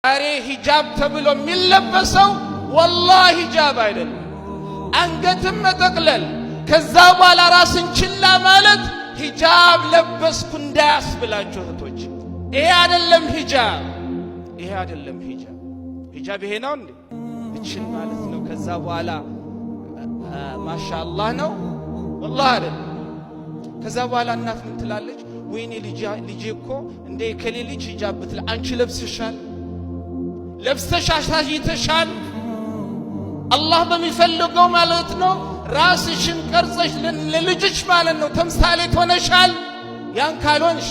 ዛሬ ሂጃብ ተብሎ የሚለበሰው ወላሂ ሂጃብ አይደለም። አንገትን መጠቅለል ከዛ በኋላ ራስን ችላ ማለት ሂጃብ ለበስኩ እንዳያስብላችሁ እህቶች፣ ይሄ አይደለም ሂጃብ፣ ይሄ አይደለም ሂጃብ። ሂጃብ ይሄ ነው እንዴ? እችን ማለት ነው። ከዛ በኋላ ማሻአላህ ነው፣ ወላሂ አይደለም። ከዛ በኋላ እናት ምን ትላለች? ወይኔ ልጄ እኮ እንደ የከሌ ልጅ ሂጃብ ብትል፣ አንቺ ለብስሻል፣ ለብሰሽ አሳይተሻል። አላህ በሚፈልገው ማለት ነው ራስሽን ቀርጸሽ ለልጅሽ ማለት ነው ተምሳሌት ሆነሻል። ያን ካልሆንሽ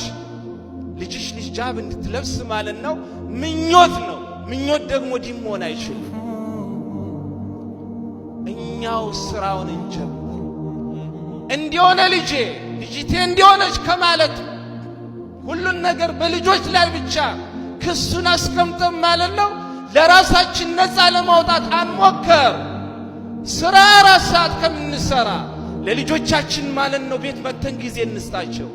ልጅሽ ሂጃብ እንድትለብስ ማለት ነው ምኞት ነው። ምኞት ደግሞ ዲን መሆን አይችልም። እኛው ስራውን እንጀምር። እንዲሆነ ልጄ ልጅቴ እንዲሆነች ከማለት ሁሉን ነገር በልጆች ላይ ብቻ ክሱን አስቀምጠን ማለት ነው ለራሳችን ነፃ ለማውጣት አንሞከር። ስራ 4 ሰዓት ከምንሰራ ለልጆቻችን ማለት ነው ቤት መተን ጊዜ እንስጣቸው።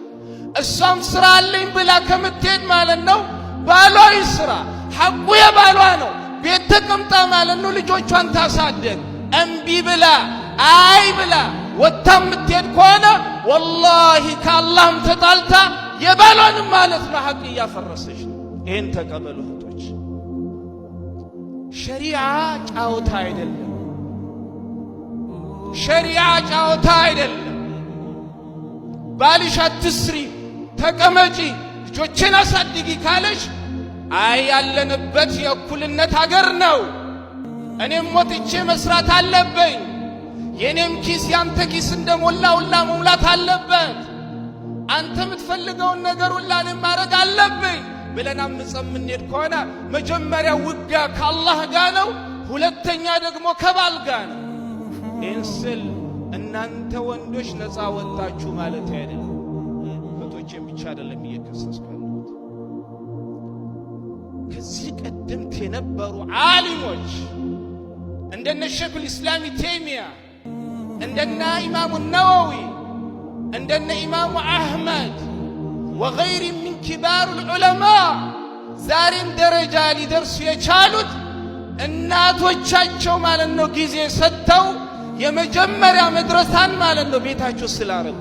እሷም ስራ አለኝ ብላ ከምትሄድ ማለት ነው ባሏ ይስራ፣ ሐቁ የባሏ ነው። ቤት ተቀምጣ ማለት ነው ልጆቿን ታሳደግ። እምቢ ብላ አይ ብላ ወጥታ የምትሄድ ከሆነ ወላሂ ከአላህም ተጣልታ የባሏንም ማለት ነው ሐቅ እያፈረሰች ነው። ይህን ተቀበሉ እህቶች። ሸሪዓ ጫወታ አይደለም። ሸሪዓ ጫወታ አይደለም። ባልሽ አትስሪ፣ ተቀመጪ፣ ልጆችን አሳድጊ ካለሽ አይ ያለንበት የእኩልነት ሀገር ነው፣ እኔም ወጥቼ መስራት አለብኝ፣ የእኔም ኪስ ያንተ ኪስ እንደሞላ ሁላ መሙላት አለበት፣ አንተ የምትፈልገውን ነገር ሁላ እኔም ማድረግ አለብኝ ብለን አምፀን የምንሄድ ከሆነ መጀመሪያ ውጊያ ከአላህ ጋር ነው፣ ሁለተኛ ደግሞ ከባል ጋር ነው። ይህን ስል እናንተ ወንዶች ነፃ ወጣችሁ ማለት አይደለም። እህቶቼን ብቻ አይደለም እየከሰስኩ ያለሁት። ከዚህ ቀደምት የነበሩ ዓሊሞች እንደነ ሸይኹል ኢስላም ቴሚያ፣ እንደነ ኢማሙ ነወዊ፣ እንደነ ኢማሙ አሕመድ وغير من كبار العلماء ዛሬም ደረጃ ሊደርሱ የቻሉት እናቶቻቸው ማለት ነው ጊዜ ሰጥተው የመጀመሪያ መድረሳን ማለት ነው ቤታቸው ስላረጉ።